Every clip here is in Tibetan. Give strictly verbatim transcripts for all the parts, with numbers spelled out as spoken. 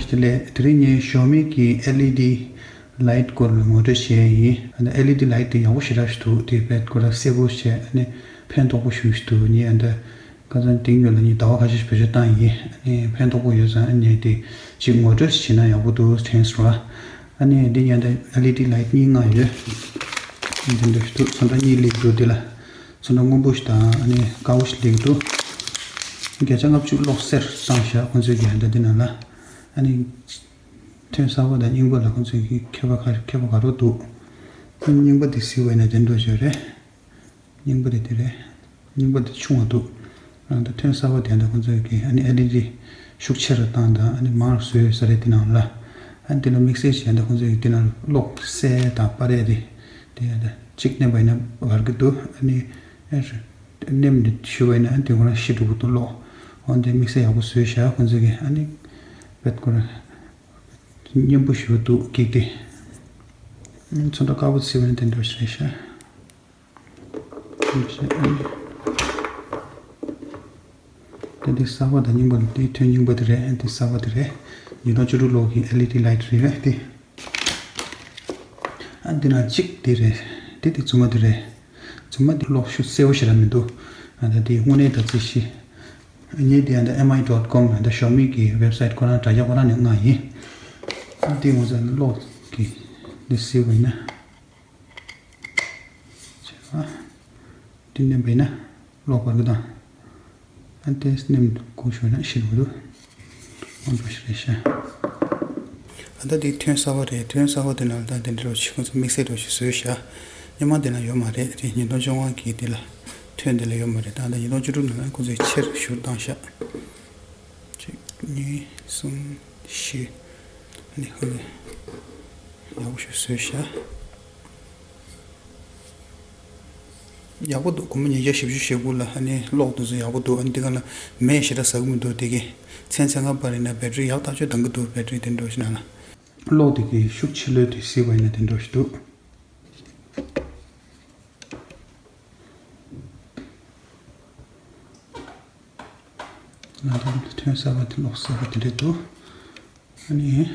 དེ་ལས་དེ་རིང་ངས་ཞའོ་མི་གི་ཨེལ་ཨི་ཌི་ལའིཊ་སྐོར་ལ་ངོ་སྤྲོད་བྱས་ཡིན། ཨ་ནི་ཨེལ་ཨི་ཌི་ལའིཊ་དེ་ཡག་པོ་ཞེ་དྲག་ཞིག་འདུག་དེ་དཔེ་ཁོ་རང་གསལ་པོ་བྱས། ཨ་ནི་ཕན་ཐོགས་པོ་ཞེ་པོ་ཞིག་འདུག་ངས་ཨ་ནི་ཁ་སང་དེ་ཉིད་ལ་ངས་ཟླ་བ་ཁ་ཤས་ཤིག་བེད་སྤྱོད་བཏང་ཡིན། ཨ་ནི་ཕན་ཐོགས་པོ་ཡོད་ཙང་ཨ་ནི་དེ་ཅིག་ངོ་སྤྲོད་བྱས་ན་ཡག་པོ་འདུག་དྲན་སོང་། ཨ་ནི་འདི་ཉིད་ད་ཨེལ་ཨི་ཌི་ལའིཊ་གཉིས་མངགས་ཡོད། འདི་འདྲ་ཞིག་འདུག་ཚོན་ཁྲ་གཉིས་སླེབས་འདུག་འདི་ལ་ཚོན་ཁྲ་སྔོན་པོ་ཞིག་དང་ཨ་ནི་དཀར་པོ་ཞིག་སླེབས་འདུག་བརྒྱ་ཆ་ལྔ་བཅུ་གློག་སེར་བཏང་བཞག་ཁོང་ཚོས་ཀྱི་ཨ་ནི་འདི་ནང་ལ། ཨ་ནི་ཐོན་གསར་པ་དང་རྙིང་པ་ལ་ཁོང་ཚོས་ཀྱི་ཁྱད་པར་ག་ཁྱད་པར་ག་རེ་འདུག་རྙིང་པ་འདི་གཟིགས་པ་ཡིན་ན་དེ་འདྲ་ཞིག་རེད། རྙིང་པ་དེ་དེ་རེད། རྙིང་པ་དེ་ཆུང་བ་འདུག་ཨ་ད་ཐོན་གསར་པ་དེ་འདྲ་ཁོང་ཚོས་ཀྱི་ཨ་ནི་ཨེལ་ཨི་ཌི་ཤུགས་ཆེ་རུ་བཏང་དང་ཨ་ནི་མང་རུ་བཟོས་ཡོད་ས་རེད། དེ་ནང་ལ་ཨ་ནི་དེ་ལ་དམིགས་བསལ་བྱས་ན་ཁོང་ཚོས་ཀྱི་དེ་ནང་གློག་གསལ་དང་སྤར་ཡས་དེ་དེ་ཨ་ད་གཅིག་མནན་པ་ཡིན་ན་བར་གྱི་འདུག་ཨ་ནི་ཨེ་མནན་དེ་ཞུ་བ་ཡིན་ན་ཨ་ནི་དེ་ཁོ་རང་ཤི་འགྲོ་གི་འདུག་གློག་འོན་ཏེ་དམིགས་བསལ་ཡག་པོ་བཟོས་བཞག་ཁོང་ཚོས་ཀྱི་ཨ་ནི་བེད་ཁོ་རང་སྙན་པོ་ཞིག་འདུག་ཀིག་དེ། ཚོན་ཁྲ་དཀར་པོ་བྱས་པ་ཡིན་ན་དེ་འདྲ་ཞིག་རེད་ཤག་དེ་འདི་གསར་པ་དང་རྙིང་པ་འདི་ཐོན་རྙིང་པ་དེ་རེད། འདི་གསར་པ་དེ་རེད། ཉིས་སྟོང་བཅུ་དྲུག་ལོ་གི་ཨེལ་ཨི་ཌི་ལའིཊ་རེད་འདི། ཨ་འདི་ན་གཅིག་དེ་རེད། དེ་དེ་རྫུན་མ་དེ་རེད། རྫུན་མ་དེ་གློག་ཤུགས་གསལ་པོ་ཞེ་དྲག་མི་འདུག་ཨ་ད་དེ་དངོས་གནས་ད་རྩིས་ཤི། ངས་དེ་ཨ་ད་ཨེམ་ཨའི་ཌོཊ་ཀོམ་ཨ་ད་ཞའོ་མི་གི་ཝེབ་སའིཊ་ཁོ་རང་དྲ་རྒྱ་ཁོ་རང་ནས་མངགས་ཡིན། ཨ་དེ་ངོ་ཚ་གློག་གི་འདི་གསལ་པོ་ཡིན་ན། བྱས་པ། འདི་མནན་པ་ཡིན་ན་གློག་འབར་གི་དང་། ཨ་དེ་མནན་དགོས་ཤོར་ན་ཤི་འགྲོ་གི་འདུག་ཨོ་འདྲ་ཞིག་རེད་ཤག་ཨ་ད་འདི་ཐོན་གསར་པ་རེད། ཐོན་གསར་པ་དེ་ནང་ལ་ད་འདི་འདྲ་བྱས་ཁོང་ཚོ་དམིགས་བསལ་འདྲ་ཞིག་བཟོས་ཤག་སྔོན་མ་དེ་ན་ཡོད་མ་རེད། དེ་ཉིས་སྟོང་བཅོ་ལྔ་གི་དེ་ལ་ཐོན་དེ་ལ་ཡོད་མ་རེད། ད་ད་ཉིས་སྟོང་བཅུ་དྲུག་ནང་ལ་ཁོང་ཚོས་ཆེར་ཞུ་བཏང་ཤག་གཅིག་གཉིས་གསུམ་བཞི། ཨ་ནི་ཧ་ལས་ཡག་པོ་ཞིག་བཟོས་ཤག་ཡག་པོ་འདུག་སྒོར་མོ་ཉིས་བརྒྱ་བཞི་བཅུ་ཞེ་དགུ་ལ་ཨ་ནི་གློག་དེ་ཚོ་ཡག་པོ་འདུག་ཨ་ནི་འདི་ག་ལ་མེ་ཞེ་དྲག་ཟ་གི་མི་འདུག་དེ་གི་མཚན་ཚན་ཁ་པར་ཡིན་ན་བེ་ཊི་རི་ཡག་ཐག་ཆོད་ལྡང་གི་འདུག་བེ་ཊི་རི་དེ་འདྲ་ཞིག་ནང་ལ། གློག་དེ་གི་ཤུགས་ཆེ་ལོས་དེ་གཟིགས་པ་ཡིན་ན་དེ་འདྲ་ཞིག་འདུག་ང་ཚོ་ཐོན་གསར་པ་དེ་གློག་གསར་པ་དེ་འདྲ་འདུག་ཨ་ནི།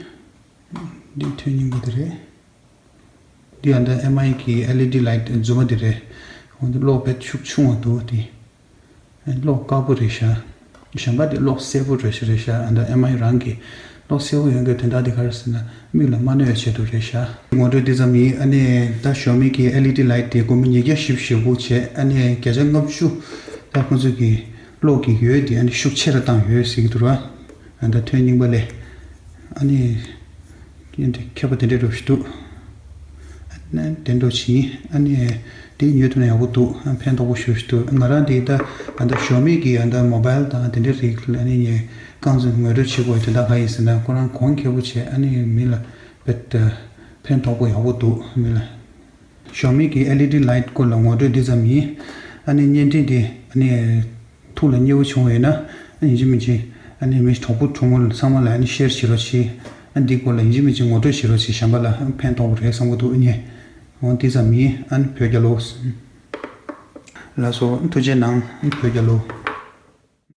འདི་ཐོན་རྙིང་པ་དེ་རེད། འདི་ཨ་ད་ཨེམ་ཨའི་གི་ཨེལ་ཨི་ཌི་ལའིཊ་རྫུན་མ་དེ་རེད། འོན་ཏེ་གློག་དཔེ་ཤུགས་ཆུང་བ་འདུག་དེ། གློག་དཀར་པོ་རེད་ཤག་གཞན་པ་དེ་གློག་སེར་པོ་འདྲ་ཞིག་རེད་ཤག་ཨ་ད་ཨེམ་ཨའི་རང་གི་གློག་སེར་པོ་ཡོང་གི་དོན་དག་དེ་ག་རེ་ཟེར་ན་མིག་ལ་མ་གནོད་པའི་ཆེད་དུ་རེད་ཤག་ངོ་སྤྲོད་འདི་ཙམ་ཡིན། ཨ་ནི་ད་ཞའོ་མི་གི་ཨེལ་ཨི་ཌི་ལའིཊ་དེ་སྒོར་མོ་ཉིས་བརྒྱ་བཞི་བཅུ་ཞེ་དགུ་བྱས། ཨ་ནི་བརྒྱ་ཆ་ལྔ་བཅུ་ད་ཁོང་ཚོ་གི་གློག་གི་ཡོད་དེ་ཨ་ནི་ཤུགས་ཆེ་རུ་བཏང་ཡོད་ཟེར་གི་འདུག་ར། ཨ་ད་ཐོན་རྙིང་པ་ལས། ཨ་ནི། ཁྱད་པར་དེ་འདྲའི་འདྲ་ཞིག་འདུག་ཨ་ནི་དེ་འདྲ་ཞིག་ཡིན། ཨ་ནི། དེ་ཉོས་ཐུབ་ན་ཡག་པོ་འདུག་ཨ་ཕན་ཐོགས་པོ་ཞེ་པོ་ཞིག་འདུག་ང་རང་དེ་ད་ཨ་ད་ཞའོ་མི་གི་ཨ་ད་མོ་བཱལ་དང་དེ་འདྲའི་རིགས་ལ་ཨ་ནི་ངས་རྐང་འཛིན་ངོ་སྤྲོད་བྱེད་དགོས་དོན་དག་ག་ཡིན་ཟེར་ན་ཁོ་རང་གོང་ཁེ་པོ་བྱས། ཨ་ནི་མི་ལ་དཔེ་ད་ཕན་ཐོགས་པོ་ཡག་པོ་འདུག་མི་ལ། ཞའོ་མི་གི་ཨེལ་ཨི་ཌི་ལའིཊ་སྐོར་ལ་ངོ་སྤྲོད་འདི་ཙམ་ཡིན། ཨ་ནི་བརྙན་འཕྲིན་འདི་ཨ་ནི་ཐུགས་ལ་མཉེས་པོ་བྱུང་བ་ཡིན་ན་ཨ་ནི་ཡིན་གཅིག་མིན་གཅིག་ཨ་ནི་མི་གྲོགས་པོ་གྲོགས་མོ་ཚང་མ་ལ་ཨ་ནི་ཤེར་བྱེད་རོགས་གྱིས། ཨ་ནི་འདི་སྐོར་ལ་ཡིན་གཅིག་མིན་གཅིག་ངོ་སྤྲོད་བྱེད་རོགས་གྱིས། གཞན་པ་ལ་ཨ་ནི་ཕན་ཐོགས་པོ་རེད་བསམ་གྱི་འདུག་ཨ་ནི་འོ་འདི་ཙམ་ཡིན། ཨ་ནི་བོད་རྒྱལ་ལོ། ལགས་སོ། ཐུགས་རྗེ་གནང་། བོད་རྒྱལ་ལོ།